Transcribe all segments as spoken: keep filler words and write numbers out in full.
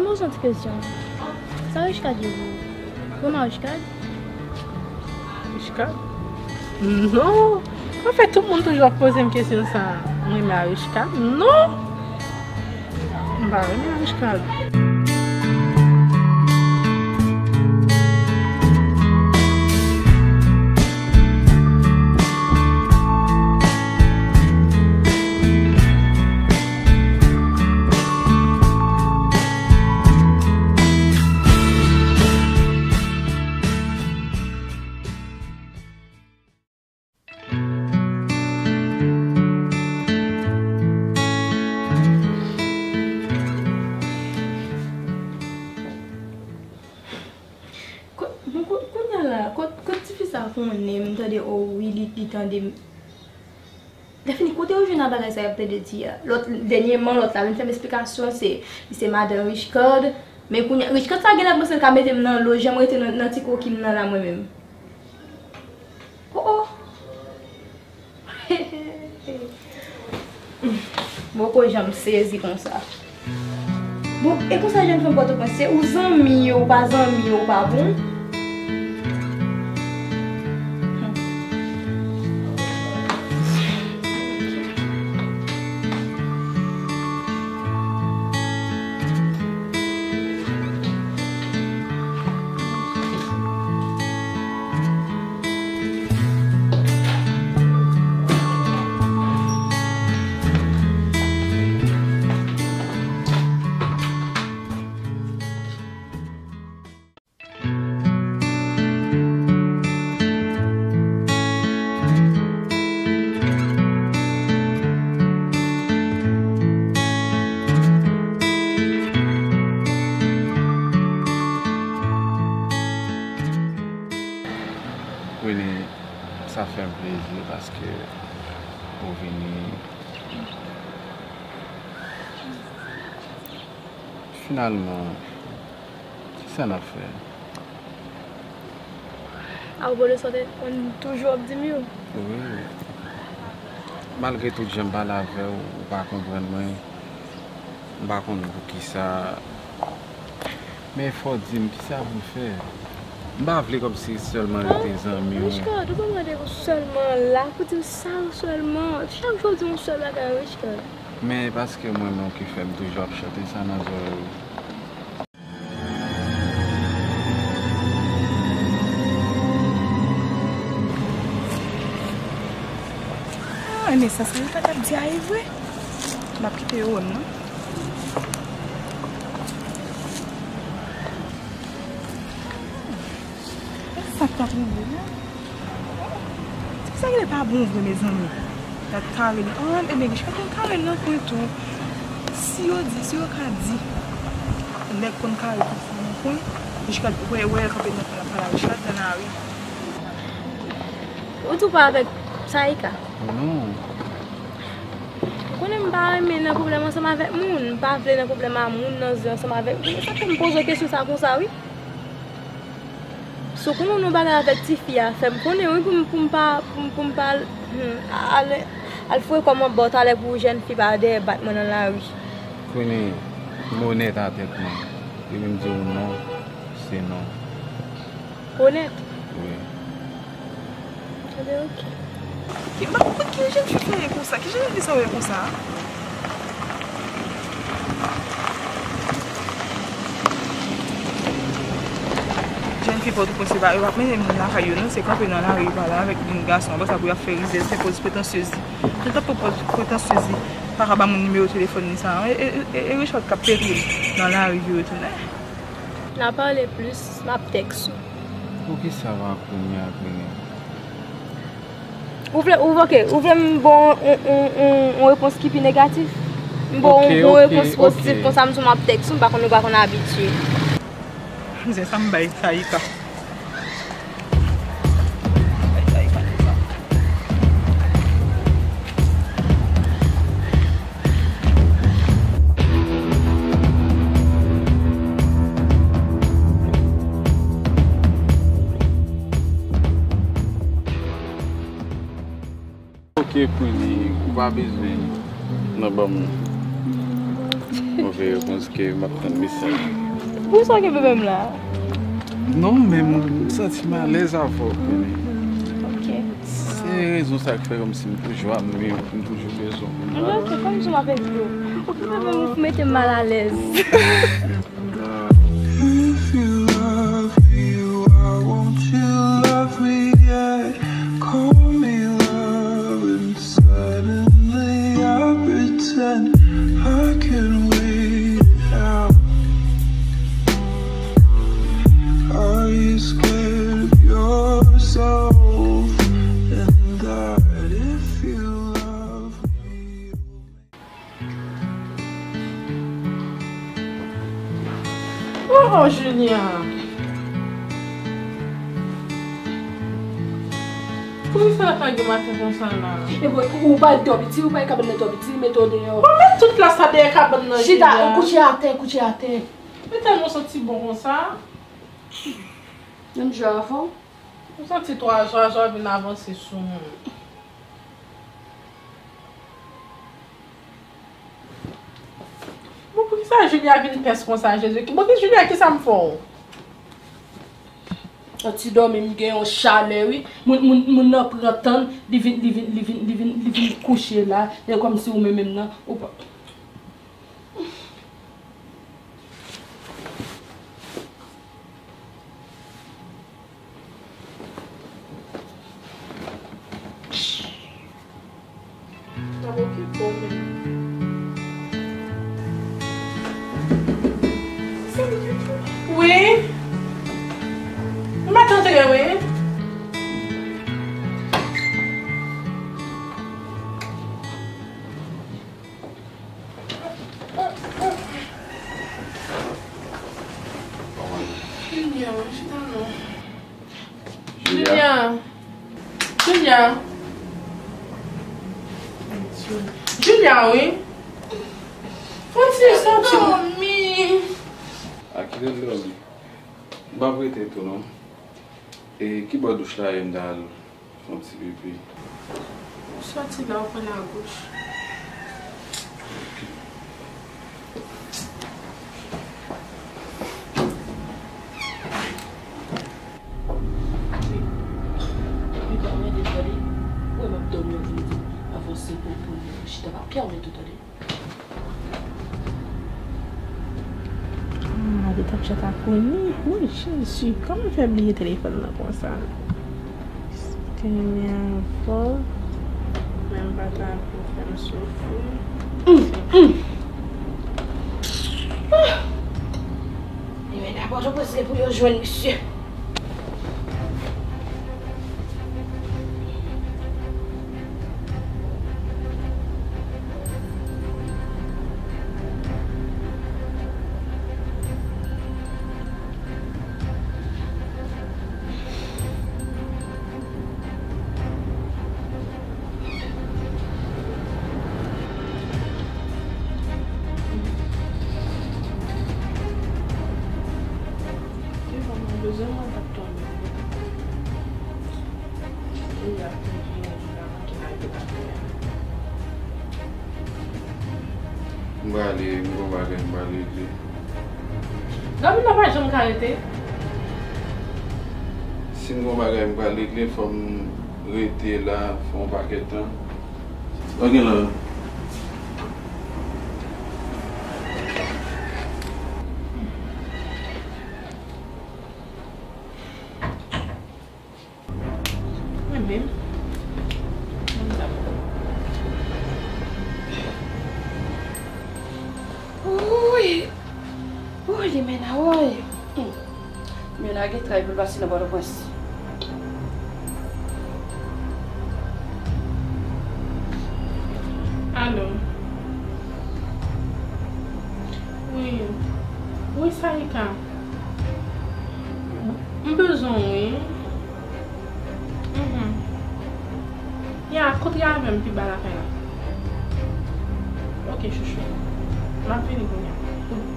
Poze yon ti kesyon. Sa Richcard ye pou ou? Ou renmen Richcard? Richcard? Non! Anfèt, tout moun toujou ap poze m kesyon sa a. Mwen renmen Richcard? Non! M pa renmen Richcard. Ko-, bon, ko-, kounye a la, kot, kot tifi sa konnen m tande, o wi, li, li tande m. Dafini, kote ou jwenn a bagay sa y ap tande di a? Lòt, dènyèman, lòt la vin fè m esplikasyon, se, li se madan Richcard. Men kounye a, Richcard sa genlè panse l ka mete m nan lo, jan m rete nan, nan ti koki m nan la mwen menm. Oh, oh. M poko janm sezi konsa. Bon, e konsa jèn fanm Pòtoprens, se ou zanmi yo, ou pa zanmi yo, ou pa bon? Queenie, sa fè m plezi paske ou vini. Finalman, kisa n ap fè? Apwopo de sa w te konn toujou ap di m yo. Wi. Malgre tout jan m pale avè w, ou pa konprann mwen. M pa konn poukisa. Men fò w di m kisa pou m fè. M pa vle kòmsi sèlman rete zanmi w. Richcard, ou pa mande pou sèlman la, pou di m sa sèlman. Chak jou w di yon sèl bagay, Richcard. Men paske m renmen w ki fè m toujou ap chante sa nan zòrèy ou. Ah, men sa, sa yo pa t ap di a e vre. M ap kite yo wè m nan. Sa k t ap rive la? Tifi sa genlè pa bon vre, mezanmi. L ap kare li. Ah, ebyen, Richcard konn kare l nan kwen tou. Si yo di, si yo ka di, nèg konn kare konsa nan kwen, Richcard, wè, wè, kanpe nan kwen, l ap pale a Richcard nan lari. Ou di w pa avèk Saïka? Non. Ou konnen m pa renmen nan pwoblèm ansanm avèk moun. M pa vle nan pwoblèm a moun nan zye ansanm avèk moun. Sa fè m poze w kesyon sa konsa, wi. Si w konnen w nan bagay avèk tifi a, fè m konnen, wi, pou m, pou m pa, pou m, pou m pa al, hmm, al, al foure kò m anba w talè pou jèn fi pa dèyè bat mwen nan lari. Queenie, m onèt a tèt mwen. Depi m di w non, se non. Onèt? Wi. Ebyen, oke. Oke, m pa konprann ki jèn fi sa ye konsa. Ki jèn fi sa ye konsa? Jèn fi Pòtoprens yo pa, yo p ap mennen moun lakay yo, non. Se kanpe nan lari, yo pale avèk moun gason. Apre sa, pou y ap fè rizèz, fè pòz pretansyez. Tout ap fè pòz pretansyez. Pa ka ba moun nimewo telefòn li sa. E, e, e, e Richcard k ap pete nan lari yo tounen. N a pale plis, m ap tèks ou. Poukisa pa kounye a, Queenie? Ou vle, ou, oke, ou vle m ba w yon, yon, yon, yon repons ki pi negatif? M ba w yon bon repons pozitif konsa, m sou m ap tèks ou, m pa konn, ou pa konn abitye. Mizè sa m bay Saïka. Oke, Queenie, ou pa bezwen nan ban m. Move yo konn ke m ap tann mesaj. Poukisa w gen pwoblèm la? Non, men m santi m alèz avè w, konnen. Ok. Se rezon sa k fè kòmsi m toujou ap, m toujou bezwen w. Ok, kòmsi m ap ede w. Ou ki fè menm ou mete m malalèz. If you love me, why won't you love me? Yeah, call me love and suddenly I pretend I can wait it out. Are you scared of yourself and that if you love me? Oh, oh, Julien. Poukisa w ap lage maten konsa la? E bon, ou pa dòmi, ti, ou pa kabann nan dòmi, ti, mete w deyò. Bon, met tout plas la dèyè kabann nan. Chita, Julien. Kouche atè, kouche atè. Mete nou santi bon konsa. Menm jan avan. Ou santi twa zwa, zwa vin avanse sou moun. Bon, poukisa Julia vin pès konsa, Jezi? Bon, ki Julia, kisa m fè w? An ti dòmi, m gen yon chalè, wi. Moun, moun, moun nan pran tan, li vin, li vin, li vin, li vin, li vin kouche la. E kòmsi ou menm menm nan, ou pa. Wi. M pa t antre, wi. Julia, chita non. Julia. Julia. Julia. Julia, wi. Fò ti sòti. Dòmi. A kite l dòmi. M p ap rete tou non. E ki bò douch la ye m ta al? Fè yon ti pipi. Ou sòti la, ou pran agoch. Li pa mande tande. Ou wè m ap dòmi, ou vin di m avanse pou, pou chita pa pèmèt ou tande. Ah, li t ap chat ak Winnie. Wi, Jezi, kòman fè bliye telefòn nan konsa? Kenbe avè w. Menm pa ta pou fè m soufri. Hum, hum. Ah! Li menm nan Pòtoprens pou yo jwenn misye. Te ban mwen bezwen mwen t ap tonbe. Li ap tonbe, li pa manke lage atè a. M prale, m gon bagay m pral regle. Gòm nan pa janm ka rete. Si m gon bagay m pral regle, fò m rete la fè yon pakèt tan. Ok, love. Mwen menm. Mwen sa. Wouy! Wouy, li men a woy. Hmm. Men a gen tray pou l pase nan Pòtoprens. Alo. Wi. Wi, Sarika. M bezwen w, wi. Mhm. Ya, kote avè m pi ba lakay la. Ok, chouchou. M ap vini kounye a.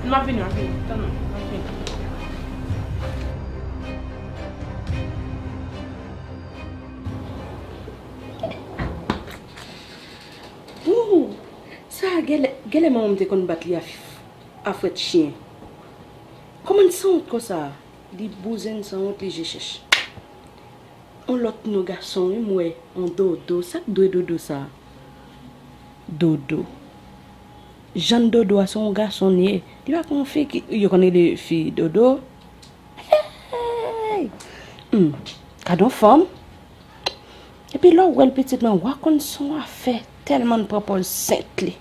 M ap vini, m ap vini. Tann mwen, m ap vini. Ooh, sa a genlè Genlè manman m te konn bat li a, a fwèt chen. Kòman l sanwont konsa? Li bouzen sanwont, li je chèch. On lòt non gason wi m wè, on Dodo. Sa k dwe Dodo sa? Dodo. Jan Dodo a se on gason li ye. Li pa konn fi ki, yo konn rele fi Dodo. Hey! Hmm. Gad on fanm. Epi lè w wè l pitit mwen, w a konn se on afè tèlman l pran pòz sent li.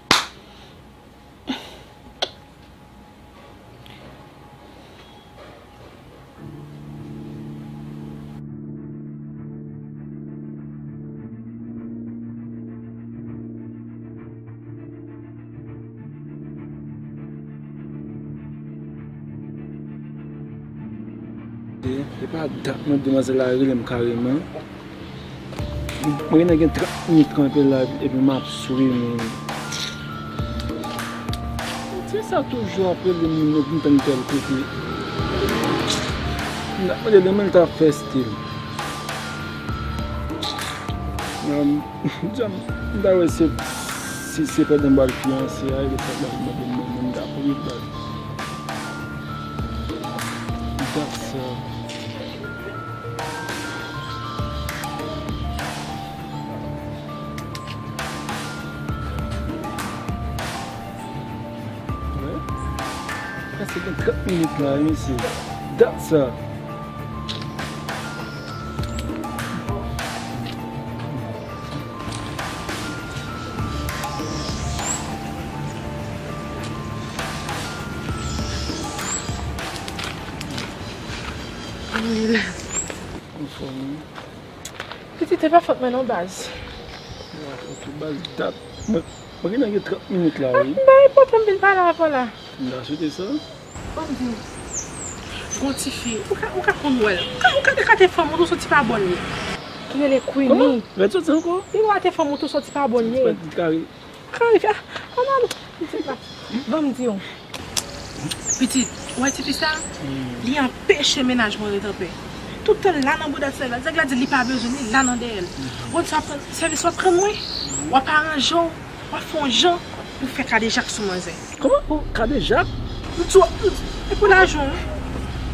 E pa dat mwen demwazèl la rele m kareman. Mwen gentan gen trant minit kanpe la epi m ap swimen. Ti sa toujou ap rele m, nou vin tann tèl kote. M t ap mande li, men l t ap fè stil. Janm, m ta wè se, si se pandan m al fiyanse a, epi sa l ap mande m, men m ta kouri baz. Dat sa. Wi. Prèske gen trant minit la, wi, mesye. Dat sa. Anfòm, wi. Pitit, e pa fòt mwen non, baz. E pa fòt ou, baz, dat. Mwen, mwen gentan gen trant minit la, wi. M pa enpòtan m vin pale avè w la. M ta swete sa. Ban m di w. Gon tifi, ou ka, ou ka konn wè l. Ou ka, ou ka te kate fanm ou tou soti pa bòn li. Ki rele Queenie. Kòman? Rèd soti ankò? Li kate fanm ou tou soti pa bòn li. Kari. Kari, ah, ah, non, non. Pitit la. Ban m di w. Pitit, ou wè tifi sa? Li anpeche mennaj mwen ret anpè. Tout tan l la nan bouda sèvis la. Nèg la di li pa bezwen li, la nan dèyè l. Bon, sa pran, sèvis w ap pran mwen. W ap aranje w. W ap fè yon jan pou fè kadejak sou manzè. Kòman? Pou kadejak? M di w, m di, e pou lajan w.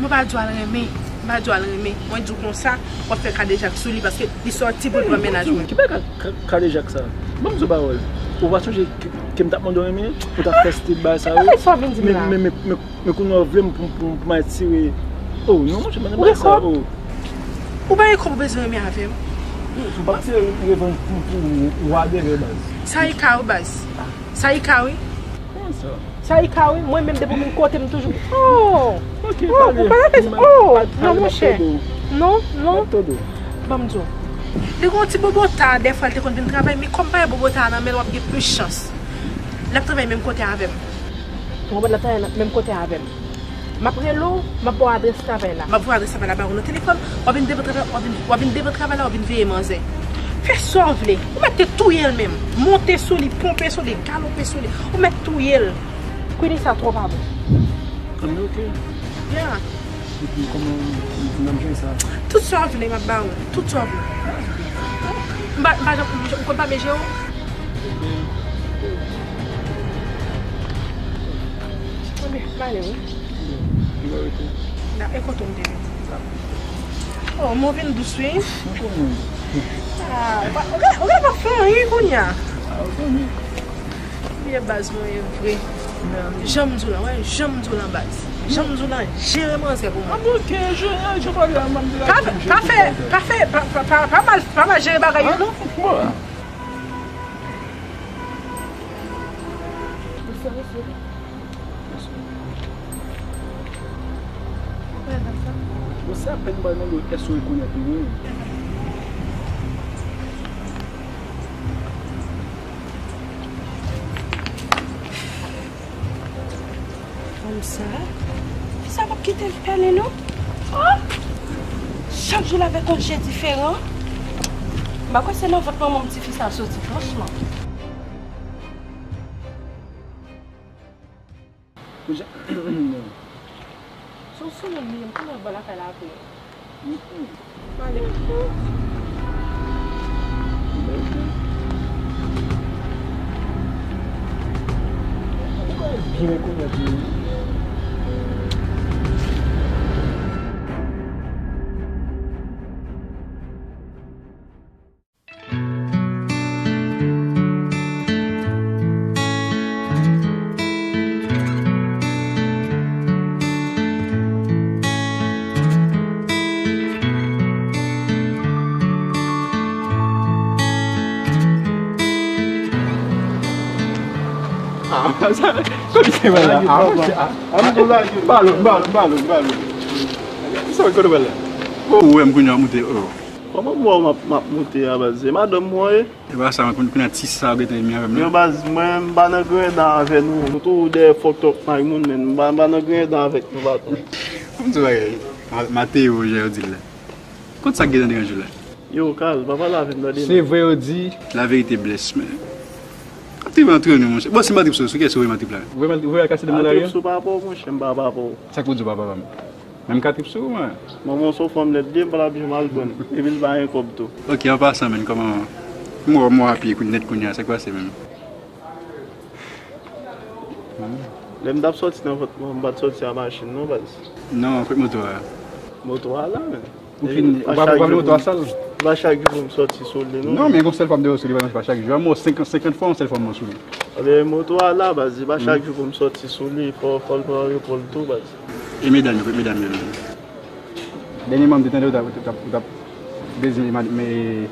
Mwen pa di w al renmen, m pa di w al renmen. Mwen di w konsa, w ap fè kadejak sou li paske li sòti pou l pran mennaj mwen. Ki bagay ka-, ka-, kadejak sa? Ban m di w pawòl. Ou pa sonje ke, ke m t ap mande w renmen, ou t ap fè stil bagay sa yo? E sa w vin di m la? Men, men, men, men, Men kounye a w vle m pou, pou, pou m al tire. Oh, non, monchè, pa nan bagay sa, oh. Ou pa gen kòb ou bezwen renmen avè m? Ou pa tire revanj pou, pou ou, ou adere, baz. Sa e ka wi, baz. Sa e ka wi. Kòman sa? Sa e ka wi, mwen menm depi w vin kote m toujou. Oh! Ok, oh, pale. Ou pa la fè sa. Oh, non, monchè. Non, non. Ban m di w. Li gen yon ti bobota, dèfwa l te konn vin travay, men kòm pa gen bobota nan men l, w ap gen plis chans. L ap travay menm kote avè m. Ou konprann, l ap travay nan menm kote avè m. M ap rele w, m ap ba w adrès travay la. M ap voye adrès travay la ba ou nan telefòn, w ap vin devan travay, w ap vin, w ap vin devan travay la, w ap vin veye manzè. Fè sa w vle. Ou mèt te touye l menm. Monte sou li, ponpe sou li, galope sou li. Ou mèt touye l. Queenie, sa twò pa bon. Anben, ok. Yeah. Epi kòman n ap jere sa? Tout sa w vle, m ap ba ou. Tout sa w vle. M pa, m pa janm, ou konn pa byen jere w? Anben, m ale wi. Da, e kote w m te vin? Oh, men w vin dous wi. Ah, ou ka, ou ka pa fè anyen kounye a. Byen baz mwen ye vre. Jan m di w lan, wè, jan m di w lan baz. Jan m di w lan, jere manzè pou mwen. Ah, ok, je, je pale a manm de la. Pa, pa fè, pa fè, pa, pa, pa, pa mal, pa mal jere bagay yo non. Bon. Bon, se apèn m pral mande w, èske w rekonèt li menm? Fanm sa, fi sa p ap kite l pale non. Oh! Chak jou l avèk yon je diferan. M pa kwè se nan vant manman m tifi sa soti, franchman. Ou ja-, non. Se yon sèlòm li ye, m konnen w ap ba lakay la apre. Mm-mm. M ale. M ale. Jere kounye a pou Ah, sa, kòman se wè la? Ah, ah, ah, balon, balon, balon, balon. Sa wè kote wè la? Oh, ou wè m kounye a moute, oh. Kòman m wè w m ap, m ap moute a, baz? Se madanm mwen, wi. E pa sa, mwen, kounye a ti sa ou gentan enmi avè m la. Yo, baz, mwen, m pa nan griyen dan avè nou. Nou tou dèyè fòk twòp may moun, men m pa, m pa nan griyen dan avèk nou, patwon. Kòm di bagay, Ma-, Mateo, jan yo di l la. Kont sa k gentan deranje w la? Yo, Carl, pa pale avè m, tande. Se vre yo di. La verite blesse, men. Trip antre nou, monchè. Bon, si m pa trip sou, sou kiyès ou voye m a trip la? Voye m al, voye al kase de moun la, trip sou papa w, monchè, m pa papa w. Sa k pou di w pa papa m? Men m ka trip sou ou, mwen. Manman w se yon fanm nèt, li, m pa t ap janm al pran l. Epi l pa gen kòb tou. Ok, an pasan, men, kòman, m wè w, m wè w apiye nèt kounye a, sa k pase menm? Lè m t ap sòti nan vant mwen, m pa t sòti a machin non, baz. Non, kot moto a? Moto a la, men. Ou fin, ou pa, ou pa vle moto a sal? E pa chak jou pou m sòti sou li, non. Non, men gon sèl fwa m te wè w sou li, pa, pa chak jou. An mo senkant, senkant fwa, yon sèl fwa m wè w sou li. Ebyen, moto a la, baz, e pa chak jou pou m sòti sou li, fò, fò l pran repo l tou, baz. E medam yo, kot medam yo menm? Dènyèman, m te tande w t ap, w t ap, w t ap deziyen, men,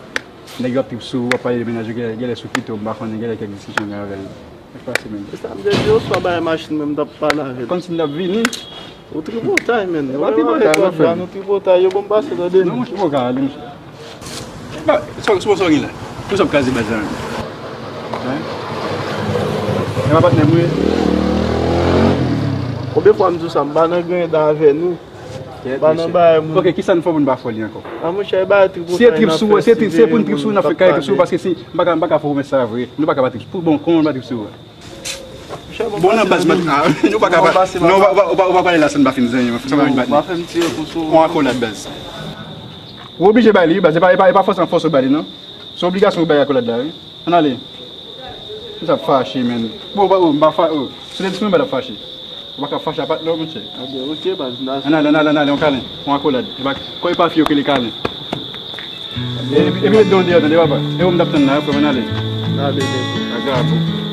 nèg yo ap trip sou ou, w ap pale de mennaj yo, genlè, genlè sou kite w, m pa konnen, genlè kèk diskisyon gen avè l. Sa k pase menm? E sa m te di yo, swa bay machin mwen, m t ap pale avè l. Kòmsi m t ap vini. Ou tripotay, menn. E pa tripotay, m ap fè. Nou tripotay, yo ban m pase, tande. Non, monchè, ou ka ale, monchè. Ba, sa, sa, sa w gen la? Pou sa w ap kraze baz la menm? Hein? E pa patnè m, wi. Konbyen fwa m di w sa, m pa nan griyen dan avè nou. Kèt, pa nan monchè. Bagay moun. Ok, kisa n fè pou n pa fè li ankò? A, monchè, e bagay trip. Si e trip sou, si e trip, si e pou n trip sou, n ap fè kare trip sou, paske si, m pa ka, m pa ka fè pwomès sa vre. Nou pa ka pa trip. Pou bon, kòman n pa trip sou? Bon, nan baz, nou pa ka pa, non, ou pa, ou pa, ou pa pale la san n pa fin zanmi, sa pa vin bat nou. On akolad, baz. Ou oblije ba li, baz, e pa, e pa, e pa fòs an fòs ou ba li, non. Se obligasyon ou ba li akolad la, wi. Ann ale. Ou sa fache, menn. Bon, ou pa, ou, m pa fa-, ou. Si w te di sou mwen, m pa t ap fache. Ou pa ka fache a patnè w, monchè. Ann ale, ann ale, ann ale, on kalen, on akolad. E pa, kò e pa fi yo k rele kalen. Epi, epi, don deyò, tande, papa. E ou m t ap tann la, wi, frè m, ann ale. N ale, bebe. Agrabo.